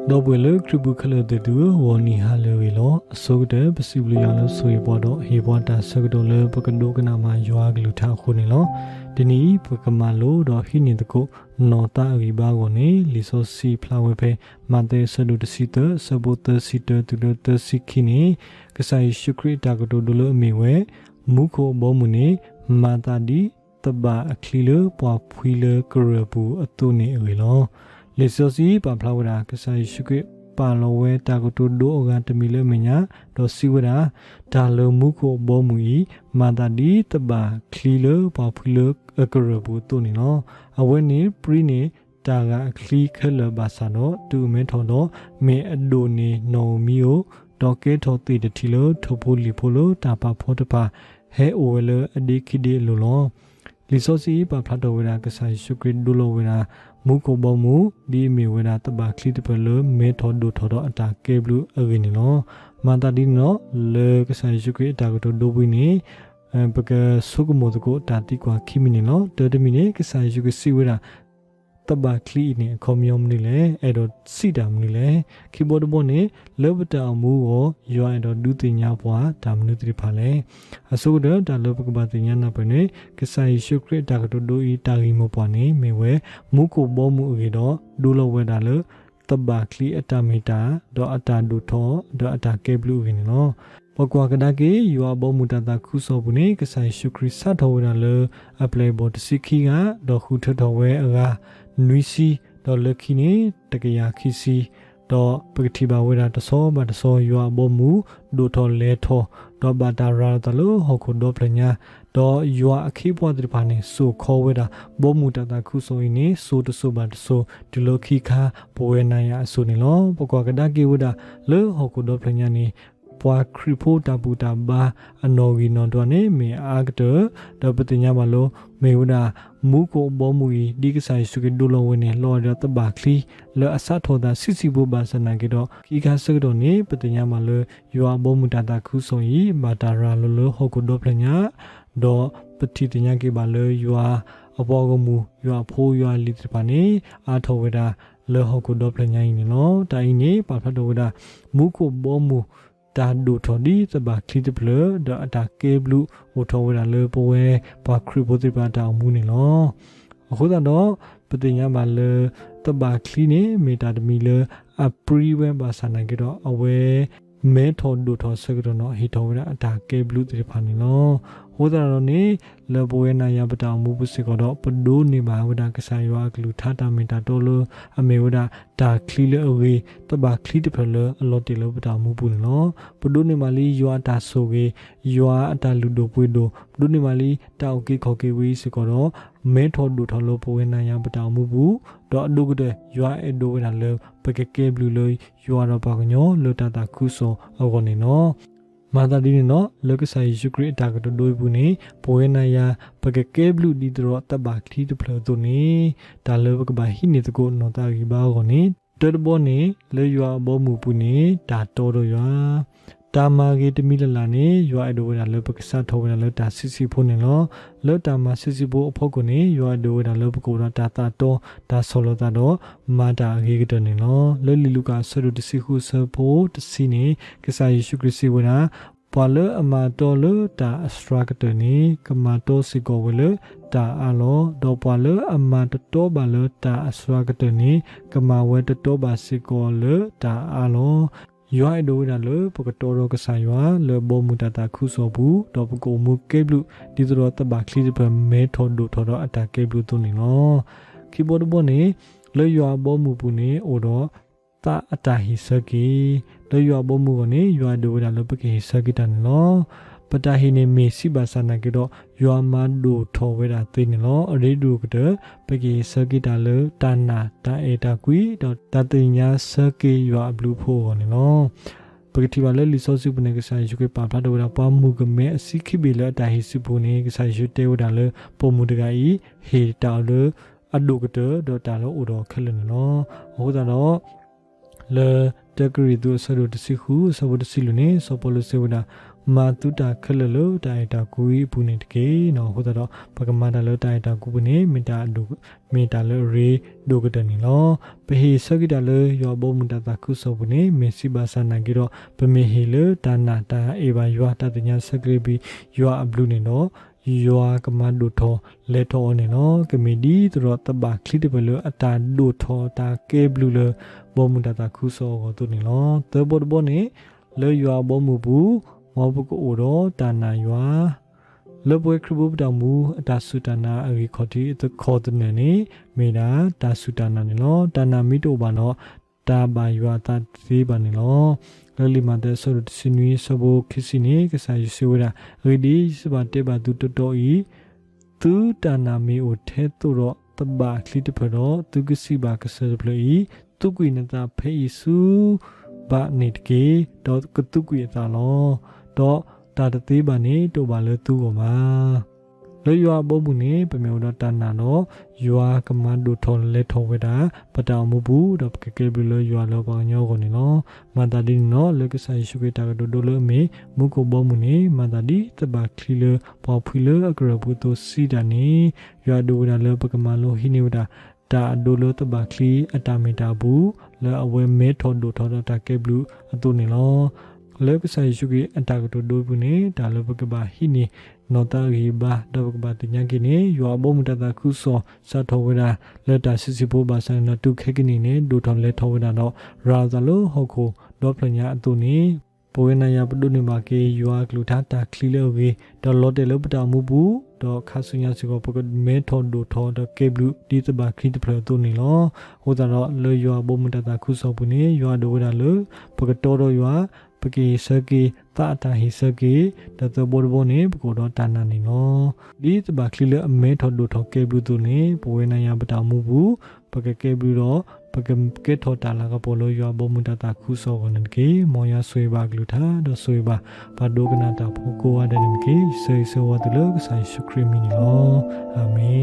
ဒီပုၢ်ဝဲၢ်လၢခရံာ်ပူၤခဲလၢာ်သ့ၣ်သုဧၢ, ဂီၤနံၤဟါလၢအဂ့ၤလီၤ. အဆိကတၢၢ် ပစံးဘျုးယွၤလၢဆိၣ်ဂ့ၤပှၤဒီးဟ့ၣ်ပှၤတၢ်ဆၢကတီၢ်လၢပကဒိကနၣ်မၤယွၤအကလုၢ်ကထါအဃိန့ၣ်လီၤ. တနံၤအံၤ ပကမၤလိဒီးဟံးန့ၢ်သကိး နီၢ်သးအဂံၢ်ဘါအဂီၢ်န့ၣ် လံာ်စီဆှံဖျါဝဲဖဲ မးသဲအဆၢဒိၣ်တဆံသၢ အဆၢဖိသၢဆံတၢတုၤလၢသၢဆံခံန့ၣ် ကစၢ်ယ့ၣ်ၡူးခရံာ်အတၢ်ကတိၤဒိလၢအမ့ၢ်ဝဲ မူခိၣ်အဘီအမုၢ်န့ၣ် မၤသးဒ်သဘၣ်အချံလၢပှၤဖှံလၢကရၢၢ်ပူၤအသိးန့ၣ်အဂ့ၢ်လီၤ. လံာ်စီဆှံပာ်ဖျါဝဲဒၣ် ကစၢ်ယ့ၣ်ၡူးခရံာ်ပာ်လီၤဝဲတၢ်ကတိၤဒိအဂၤတမံၤလၢအမဲာ်ညါ ဒီးစံးဝဲဒၣ်, တၢ်လၢမူခိၣ်အဘီအမုၢ်အံၤ မၤသးဒ်သဘၣ်ချံလၢပှၤဖှံလၢအကရၢၢ်ပူၤအသိးန့ၣ်လီၤ. အဝဲန့ၣ်ပြံန့ၢ်တၢ်ဂၤအချံခဲလၢာ်ဘၣ်ဆၣ်ဒီး တုၤအမဲထီၣ်ဒီး မ့ၢ်အဒိၣ်န့ၢ်နီၣ်ဧိၤမံၤဧိၤ, ဒီးကဲထီၣ်သ့ၣ်တထံးလၢထိၣ်ဖိလံၣ်ဖိလၢတၢ်ပာ်ဖှိၣ်တဖၣ် ဟဲအိၣ်ဝဲလၢအဒ့ခံဒ့အလိၤလီၤ. လံာ်စီဆှံအံၤပာ်ဖျါထီၣ်ဝဲဒၣ် ကစၢ်ယ့ၣ်ၡူးခရံာ်ဒိလီၤဝဲဒၣ် မူခိၣ်ဘီမုၢ် ဒ်အမ့ၢ်ဝဲဒၣ်သဘၣ်ချံတဖျၢၣ်လၢမဲထီၣ်ဒိၣ်ထီၣ်ဒီးအတၢ်ကဲဘျုးအဂ့ၢ်န့ၣ်လီၤ. မၤသးဒ်န့ၣ်ဒီး လၢကစၢ်ယ့ၣ်ၡူးခရံာ်အတၢ်ကတိၤဒိဝံၤန့ၣ် ပကဆိကမိၣ်သကိးတၢ်သံကွၢ်ခံမံၤန့ၣ်လီၤ. တၢတမံၤန့ၣ် ကစၢ်ယ့ၣ်ၡူးခရံာ်စံးဝဲဒၣ် သဘၣ်ချံအံၤန့ၣ် အခီပညီမနုၤလဲၣ်, အဲၣ်ဒိးစံးတၢ်မနုၤလဲၣ်. ခံဘီတဘီန့ၣ် လၢပတၢ်အိၣ်မူအဂီၢ် ယွၤအဲၣ်ဒိးဒုးသ့ၣ်ညါပှၤတၢ်မနုၤသ့ၣ်တဖၣ်လဲၣ်. အဆိကတၢၢ် တၢ်လၢပကဘၣ်သ့ၣ်ညါနၢ်ပၢၢ်န့ၣ် ကစၢ်ယ့ၣ်ၡူးခရံာ်အတၢ်ကတိၤဒိအံၤ တၢ်ဂ့ၢ်မိၢ်ပှၢ်န့ၣ် မ့ၢ်ဝဲ မူခိၣ်ဘီမုၢ်အဂ့ၢ်ဒီး ဒိလီၤဝဲဒၣ်လၢ သဘၣ်ချံအတၢ်မ့ၢ်တၢ် ဒီးအတၢ်ဒိၣ်ထီၣ် ဒီးအတၢ်ကဲဘျုးအဂ့ၢ်န့ၣ်လီၤ. ပကွၢ်ကဒါက့ၤ ယွၤအဘီအမုၢ်တၢ်သးခုကစီၣ်အပူၤန့ၣ် ကစၢ်ယ့ၣ်ၡူးခရံာ်စးထီၣ်ဝဲဒၣ်လၢ အပျဲၢ်အဘီၣ်တဆံခံဂၤ, ဒီးဃုထၢထီၣ်ဝဲအဂၤ နွံဆံ, ဒီးလၢခံန့ၣ် တကယၤခံဆံ, ဒီးပကထံၣ်ဘၣ်ဝဲဒၣ်တဆီဘၣ်တဆီ ယွၤအဘီအမုၢ် ဒိၣ်ထီၣ်လဲၤထီၣ်, ဒီးဘၣ်တၢ်ရၤလီၤသးလၢဟီၣ်ခိၣ်ဒီဖျၢၣ်ညါ, ဒီးယွၤအခ့အပှၤသ့ၣ်တဖၣ်န့ၣ် စိာ်ခီဝဲဒၣ် ဘီမုၢ်တၢ်သးခုကစီၣ်အံၤန့ၣ် စိၤတစိၤဘၣ်တစိၤ တုၤလၢခံခါ ပဝဲနၤယၤအစိၤန့ၣ်လီၤ. ပကွၢ်ကဒါက့ၤဝဲဒၣ် လၢဟီၣ်ခိၣ်ဒီဖျၢၣ်ညါန့ၣ် ပှၤခရံာ်ဖိတၢ်ဘူၣ်တၢ်ဘါ အနီၣ်ဂံၢ်နီၣ်ဒွးန့ၣ် မ့ၢ်အအါကတၢၢ်, ဒီးပသ့ၣ်ညါဘၣ်လၢ မ့ၢ်ဝဲဒၣ် မူခိၣ်အဘီအမုၢ်အံၤ ဒ်ကစၢ်ယ့ၣ်ၡူးခရံာ်ဒိလီၤဝဲန့ၣ် လီၤဒီးသဘၣ်ချံ လၢအစးထီၣ်သးဆံးဆံးဖိဘၣ်ဆၣ်နာ်က့ဒီး ခံခါဆၢကတီၢ်န့ၣ် ပသ့ၣ်ညါဘၣ်လၢ ယွၤအဘီမုၢ်တၢ်သးခုကစီၣ်အံၤ ဘၣ်တၢ်ရၤလီၤလၢဟီၣ်ခိၣ်ဒီဖျၢၣ်ညါ, ဒီးပထံၣ်သ့ၣ်ညါက့ၤဘၣ်လၢယွၤအပှၤဂီၢ်မုၢ် ယွၤအဖိယွၤအလံၤသ့ၣ်တဖၣ်န့ၣ် အါထီၣ်ဝဲဒၣ် လၢဟီၣ်ခိၣ်ဒီဖျၢၣ်ညါအံၤန့ၣ်လီၤ. တၢ်အံၤန့ၣ် ပာ်ဖျါထီၣ်ဝဲဒၣ် မူခိၣ်ဘီမုၢ် တၢ်ဒိၣ်ထီၣ်ဒ်သဘၣ်ချံတဖျၢၣ် ဒီးအတၢ်ကဲဘျုးအိၣ်ထီၣ်ဝဲဒၣ်လၢပဝဲပှၤခရံာ်ဖိသ့ၣ်တဖၣ်အတၢ်အိၣ်မူန့ၣ်လီၤ. အဃိသတးဒီး ပသ့ၣ်ညါဘၣ်လၢ သဘၣ်ချံန့ၣ် မ့ၢ်တၢ်တမံၤလၢအပြံဝဲဘၣ်ဆၣ်နာ်က့ဒီး အဝဲ မဲထီၣ်ဒိၣ်ထီၣ်ဆၢကတီၢ်န့ၣ် ဟ့ၣ်ထီၣ်ဝဲဒၣ်အတၢ်ကဲဘျုးသ့ၣ်တဖၣ်န့ၣ်လီၤ. အဃိသတးဒီးန့ၣ် လၢပဝဲနၤယၤပတၢ်အိၣ်မူပူၤစ့ၢ်ကီးဒီး ပဒိးန့ၢ်ဘၣ်ဝဲဒၣ်ကစၢ်ယွၤအကလုၢ်ကထါတၢ်မ့ၢ်တၢ်တီလၢ အမ့ၢ်ဝဲဒၣ်တၢ်ချံလၢအဂ့ၤ သဘၣ်ချံတဖျၢၣ်လၢအလီၤတ့ၢ်လၢပတၢ်အိၣ်မူပူၤန့ၣ်လီၤ. ပဒိးန့ၢ်ဘၣ်လံယွၤအတၢ်ဆိၣ်ဂ့ၤ, ယွၤအတၢ်လုၢ်ဒိၣ်ပှ့ၤဒိၣ်, ပဒိးန့ၢ်ဘၣ်လံတၢ်အုၣ်က့ၤခီၣ်က့ၤဝဲအံၤစ့ၢ်ကီးဒီး မဲထီၣ်ဒိၣ်ထီၣ်လၢပဝဲနၤယၤပတၢ်အိၣ်မူပူၤ, ဒီးအဒိၣ်ကတၢၢ် ယွၤအဲၣ်ဒိးဝဲဒၣ်လၢ ပကကဲဘျုးလၢယွၤဒီးပှၤကညီလၢတၢ်သးခုကစီၣ်အဂီၢ်န့ၣ်လီၤ. မၤသးဒ်န့ၣ်ဒီး လၢကစၢ်ယ့ၣ်ၡူးခရံာ်အတၢ်ကတိၤဒိအံၤပူၤန့ၣ် ပဝဲနၤယၤ ပကကဲဘျုးဒ်သိးဒီးသဘၣ်ချံတဖျၢၣ်အသိးန့ၣ် တၢ်လၢပကဘၣ်ဟံးန့ၢ်သကိးနီၢ်သးအဂံၢ်ဘါအဂီၢ်န့ၣ် တၢတဘီန့ၣ် လၢယွၤအဘီအမုၢ်အပူၤန့ၣ် တၢ်တီဒီးယွၤ တၢ်မၤဂ့ၤတမံၤလၢ်လၢ်န့ၣ် ယွၤအဲၣ်ဒိးဝဲဒၣ်လၢပကစးထီၣ်ဝဲဒၣ်လၢတၢ်ဆံးဆံးဖိန့ၣ်လီၤ. လၢတၢ်မၤဆံးဆံးဖိအဖီခိၣ်န့ၣ် ယွၤအဲၣ်ဒိးဝဲဒၣ်လၢပကအိၣ်ဒီးတၢ်သးတီ တၢ်ဆီၣ်လီၤသးဒီး မၤတၢ်အဂ့ၤကတၢၢ်န့ၣ်လီၤ. လၢလံာ်လူၤကၣ်အဆၢဒိၣ်တဆံဃုအဆၢဖိတဆံန့ၣ် ကစၢ်ယ့ၣ်ၡူးခရံာ်စံးဝဲဒၣ်, ပှၤလၢအမၤတီလၢတၢ်အစှၤကတၢၢ်န့ၣ် ကမၤတီစ့ၢ်ကီးဝဲလၢတၢ်အါလီၤ. ဒီးပှၤလၢအမၤတတီဘၣ်လၢတၢ်အစှၤကတၢၢ်န့ၣ် ကမၤဝဲတတီဘၣ်စ့ၢ်ကီးလၢတၢ်အါလီၤ. ယွၤအဲၣ်ဒိးဝဲဒၣ်လၢပကတီဒီးကစၢ်ယွၤ လၢအဘီအမုၢ်တၢ်သးခုကစီၣ်အပူၤ, ဒီးပကအိၣ်မူကဲဘျုး ဒ်သိးဒီးသဘၣ်ချံတဖျၢၣ်မဲထီၣ်ဒိၣ်ထီၣ်ဒီးအတၢ်ကဲဘျုးအသိးန့ၣ်လီၤ. ခံဘီတဘီန့ၣ် လၢယွၤအဘီအမုၢ်အပူၤန့ၣ် အိၣ်ဒီး သးအတၢ်ဟ့ၣ်ဆၢက့ၤ, လၢယွၤအဘီအမုၢ်အဂီၢ်န့ၣ် ယွၤအဲၣ်ဒိးဝဲဒၣ်လၢပကဟ့ၣ်ဆၢက့ၤတၢ်န့ၣ်လီၤ. ပတၢ်ဟ့ၣ်န့ၣ်မ့ၢ်ဆံးဘၣ်ဆၣ်နာ်က့ဒီး ယွၤမၤဒိၣ်ထီၣ်ဝဲဒၣ်သ့န့ၣ်လီၤ. အရ့ဒိၣ်ကတၢၢ် ပကဟ့ၣ်ဆၢက့ၤတၢ်လၢတၢ်နာ် တၢ်အဲၣ်တၢ်ကွံ ဒီးတၢ်သ့ၣ်ညါဆၢက့ၤယွၤအဘျုးအဖှိၣ်အဂီၢ်န့ၣ်လီၤ. ပကထံၣ်ဘၣ်လၢလံာ်စီဆှံပူၤန့ၣ် ကစၢ်ယ့ၣ်ၡူးခရံာ်ပာ်ဖျါထီၣ်ဝဲဒၣ် ပှၤမုၣ်ကမဲအဆံခံဘ့ၣ်လၢအတၢ်ဟ့ၣ်စုပူၤန့ၣ် ကစၢ်ယ့ၣ်ၡူးတဲဝဲဒၣ်လၢ ပိာ်မုၣ်တဂၤအံၤ ဟ့ၣ်တၢ်အီၤလၢအဒိၣ်ကတၢၢ် ဒီးတၢ်လၢအအိၣ်ဒီးခဲလၢာ်န့ၣ်လီၤ. အဃိသတးဒီး လၢတၢကရံၣ်သူးအဆၢဒိၣ်တဆံဃု အဆၢဖိတဆံလွံၢ်န့ၣ် စီၤပီလူးစံးဝဲဒၣ်, မၤသုတၢ်ခဲလၢာ်လၢတၢ်အဲၣ်တၢ်ကွံအပူၤန့ၣ်တက့ၢ်. အဃိသတးဒီး ပကမၤတၢ်လၢတၢ်အဲၣ်တၢ်ကွံပူၤန့ၣ် မ့ၢ်တၢ်အဒိၣ်, မ့ၢ်တၢ်လၢအရ့ဒိၣ်ကတၢၢ်န့ၣ်လီၤ. ပဟ့ၣ်ဆၢက့ၤတၢ်လၢယွၤအဘီအမုၢ်တၢ်သးခုကစီၣ်ပူၤန့ၣ် မ့ၢ်စံးဘၣ်ဆၣ်နာ်က့ဒီး ပမ့ၢ်ဟ့ၣ်လၢတၢ်နာ်တၢ်အဲၣ်ဘၣ်ယွၤ တၢ်သ့ၣ်ညါဆၢကျဲဘၣ်ယွၤအဘျုးန့ၣ်ဒီး ယွၤကမၤဒိၣ်ထီၣ်လဲၤထီၣ်အီၤန့ၣ်လီၤ. ကမ့ၢ်ဒ်သိးဒီးသဘၣ်ချံတဖျၢၣ်လၢအတၢ်ဒိၣ်ထီၣ်တၢ်ကဲဘျုးလၢ ဘီမုၢ်တၢ်သးခုကစီၣ်အဂီၢ်အသိးန့ၣ်လီၤ. သၢဘီတဘီန့ၣ် လၢယွၤအဘီအမုၢ်ပူၤ မ်ပကအိၣ်ဒီးတၢ်နာ်ယွၤ လၢပဝဲခရံာ်ဖိပတၢ်အိၣ်မူ အတၢ်စူၢ်တၢ်နာ်အဂ့ၢ်ခီၣ်ထံးတခီသနၢၣ်န့ၣ် မ့ၢ်ဒၣ်တၢ်စူၢ်တၢ်နာ်န့ၣ်လီၤ. တၢ်နာ်မ့ၢ်တအိၣ်ဘၣ်ဒီး တၢ်ဘၣ်ယွၤအသးတသ့ဘၣ်န့ၣ်လီၤ. လၢလံာ်မးသဲအဆၢဒိၣ်တဆံနွံအဆၢဖိခံဆံန့ၣ် ကစၢ်ယ့ၣ်ၡူးစံးဝဲဒၣ်, အဂ့ၢ်ဒ်အံၤ, ယစံးဘၣ်တဲဘၣ်သုတီတီအံၤ, သုတၢ်နာ်မ့ၢ်အိၣ်ထဲသိးဒီးသဘၣ်ချံတဖျၢၣ်ဒီး, သုကစံးဘၣ်ကစၢၢ်တဖျၢၣ်အံၤ, သူးကွံာ်နသးဖဲအံၤဆူဘၣ်န့ၣ်တက့ၢ်, ဒီးကသူးကွံာ်အသးလီၤ. ဒီးတၢ်တသ့ဘၣ်န့ၣ် တအိၣ်ဘၣ်လၢသုဂီၢ်ဘၣ်. လၢယွၤအဘီအမုၢ်န့ၣ် ပမ့ၢ်အိၣ်ဒီးတၢ်နာ်ဒီး ယွၤကမၤဒိၣ်ထီၣ်လဲၤထီၣ်ဝဲဒၣ် ပတၢ်အိၣ်မူပူၤ ဒီးပကကဲဘျုးလၢယွၤလၢပှၤကညီအဂီၢ်န့ၣ်လီၤ. မၤသးဒ်န့ၣ်လီၤ. လၢကစၢ်ယ့ၣ်ၡူးခရံာ်တၢ်ကတိၤဒိလၢအမ့ၢ် မူခိၣ်ဘီမုၢ်န့ၣ် မၤသးဒ်သဘၣ်ချံလၢပှၤဖှံလၢအကရၢၢ်ပူၤအသိးစံးတၢ်န့ၣ်, ယွၤဒိၣ်ဝဲဒၣ်လၢပကမၤလိဟံးန့ၢ်ဝဲဒၣ် တၢ်အဒိလၢသဘၣ်ချံအတၢ်မ့ၢ်တၢ်အပူၤ လၢအဝဲမဲထီၣ်ဒိၣ်ထီၣ်ဒီးတၢ်ကဲဘျုးအသိးန့ၣ်လီၤ. လၢကစၢ်ယ့ၣ်ၡူးခရံာ်အတၢ်ကတိၤဒိအပူၤန့ၣ် တၢ်လၢပကဘၣ်ဟံးန့ၢ်နီၢ်သးအဂံၢ်အဘါ ဒီးပကဘၣ်သ့ၣ်ညါက့ၤန့ၣ် ယွၤအဘီအမုၢ်တၢ်သးခုကစီၣ် စးထီၣ်ဝဲဒၣ်လၢတၢ်စုဆံးဖိ ဘၣ်ဆၣ်န့ၣ်ဒီး တုၤခဲကနံၣ်အံၤန့ၣ် ဒိၣ်ထီၣ်လဲၤထီၣ်ဝဲဒၣ်ဒီး ရၤလီၤသးလၢဟီၣ်ခိၣ်ဒီဖျၢၣ်ညါအသိးန့ၣ်, ပဝဲနၤယၤပဒိးန့ၢ်ဘၣ်က့ၤ ယွၤအကလုၢ်ကထါတၢ်ချံလၢအဂ့ၤ ဒီးလီၤတဲာ်လၢပတၢ်အိၣ်မူပူၤ, ဒီးခါဆူညါစ့ၢ်ကီး ပကမဲထီၣ်ဒိၣ်ထီၣ်ဒီးကဲဘျုးဒ်သဘၣ်ချံတဖျၢၣ်အသိးန့ၣ်လီၤ. အဃိသတးဒီး လၢယွၤအဘီအမုၢ်တၢ်သးခုကစီၣ်ပူၤန့ၣ် ယွၤဒိၣ်ဝဲဒၣ်လၢ ပကတီဒီးယွၤ, ပကဟ့ၣ်ဆၢက့ၤသးအတၢ်ဟ့ၣ်ဆၢက့ၤ, ဒီးသၢဘီတဘီန့ၣ် ပကအိၣ်ဒီးတၢ်နာ်န့ၣ်လီၤ. ဒ်သဘၣ်ချံလၢအမဲထီၣ်ဒိၣ်ထီၣ်ကဲဘျုးအသိးန့ၣ် ပဝဲနၤယၤပတၢ်အိၣ်မူပူၤ ပကကဲဘျုးဒီး ပကကဲထီၣ်တၢ်လၤကပီၤလၢယွၤအဘီအမုၢ်တၢ်သးခုကစီၣ်အဂီၢ်န့ၣ်တက့ၢ်. မ်ယွၤဆိၣ်ဂ့ၤဘၣ်အကလုၢ်ကထါ ဒီးဆိၣ်ဂ့ၤဘၣ်ပှၤဒိကနၣ်တၢ်ဖိကိးဂၤဒဲးန့ၣ်တက့ၢ်. ယဆၢဂ့ၤဆၢဝါသုလၢကစၢ်ယ့ၣ်ၡူးခရံာ်အမံၤန့ၣ်လီၤ. အၤမ့ၣ်.